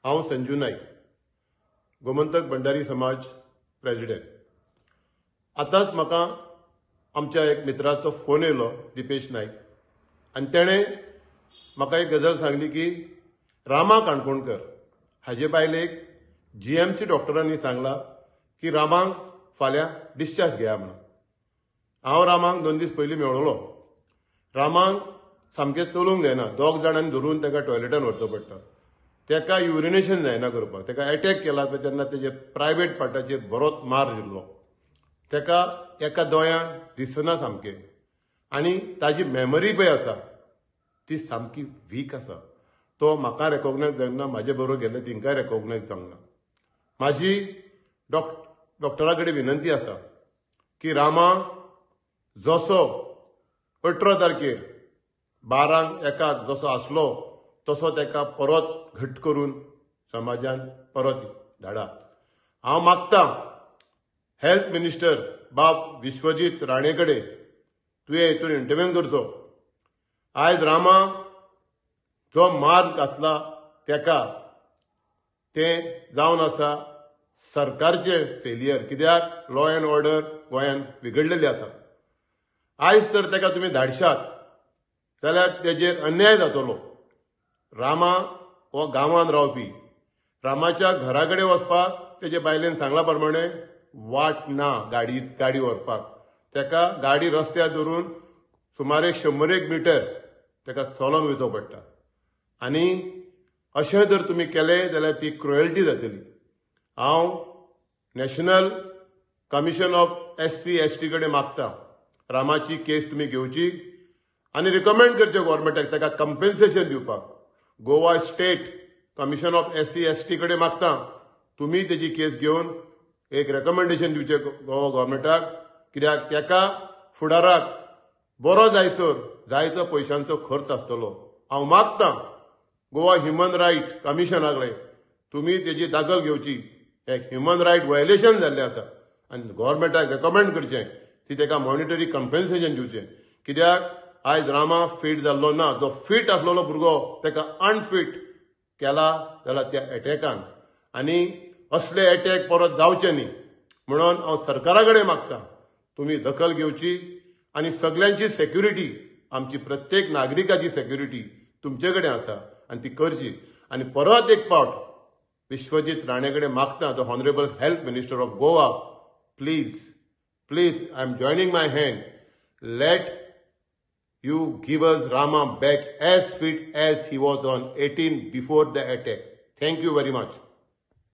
हांव संजू नायक, गोमंतक भंडारी समाज प्रेजिडेंट. आतांच म्हाका आमच्या एक मित्राचो फोन येयलो, दिपेश नायक, आनी तेणें म्हाका एक गजाल सांगली की रामा काणकोणकर हाजे बायलेक जीएमसी डॉक्टरांनी सांगला की रामाक फाल्यां डिस्चार्ज घेया म्हणून. हांव रामाक 2 दीस पयलीं मेळ्ळो. रामाक सामकें चलूंक जायना, 2 जाणांनी धरून ताका टॉयलेटान व्हरचो पडटा. ताका युरिनेशन जायना करपाक, ताका एटॅक केला पळय तेन्ना तेजे प्रायवेट पार्टाचेर बरोच मार दिल्लो. ताका एका दोळ्यान दिसना सामकें आनी ताजी मेमरी पळय आसा ती सामकी वीक आसा. तो म्हाका रेकोगनायज जायना, म्हाजे बरोबर गेल्ले तिंकाय रेकोगनायज जावंक ना. म्हाजी डॉक्टरा कडेन विनंती आसा की रामा जसो 18 तारखेर 12:00 जसो आसलो तसो ताका परत घट करून समाजान परत धाडा. हांव मागता हेल्थ मिनिस्टर बाब विश्वजीत राणे कडेन तुवें हितून इंटरव्हेन करचो. आयज रामा जो मार घातला ताका तें जावन आसा सरकारचें फेलियर, कित्याक लॉ एन्ड ऑर्डर गोंयांत बिगडलेली आसा. आयज तर ताका तुमी धाडशात जाल्यार तेजेर अन्याय जातलो. रामा हो गांवांत रावपी, रामाच्या घरा कडेन वचपाक तेजे बायलेन सांगला प्रमाणे वाट ना गाडी व्हरपाक. ताका गाडी रस्त्यार धरून सुमारे 100 मिटर ताका चलोन वयचो पडटा. आनी अशें जर तुमी केलें जाल्यार ती क्रुएल्टी जातली. हांव national commission of SC ST कडेन मागता रामाची केस तुमी घेवची आनी रिकमेंड करचें गव्हर्मेंटाक ताका कंपेन्सेशन दिवपाक. Goa state commission of SC ST कडेन मागता तुमी तेजी केस घेवन एक रेकमेंडेशन दिवचें गोवा गव्हर्मेंटाक, कित्याक ताका फुडाराक बरो जायसर जायतो पयशांचो खर्च आसतलो. हांव मागता गोवा ह्युमन रायट कमिशना कडेन तुमी तेजी दखल घेवची. एक ह्युमन रायट व्हायलेशन जाल्लें आसा आनी गव्हर्मेंटाक रेकमेंड करचें ती ताका मॉनिटरी कंपेन्सेशन दिवचें, कित्याक आयज रामा फीट जाल्लो ना. जो फीट आसलेलो भुरगो ताका अनफीट केला जाल्यार त्या एटॅकान, आनी असले एटॅक परत जावचे न्ही म्हणून हांव सरकारा कडेन मागता तुमी दखल घेवची आनी सगल्यांची सेक्युरिटी, आमची प्रत्येक नागरिकाची सेक्युरिटी तुमचे कडेन आसा आनी ती करची. आनी परत एक पावट विश्वजीत राणे कडेन मागता, the honourable health minister of Goa, please please I am joining my hand, let you give us Rama back as fit as he was on 18 before the attack. Thank you very much.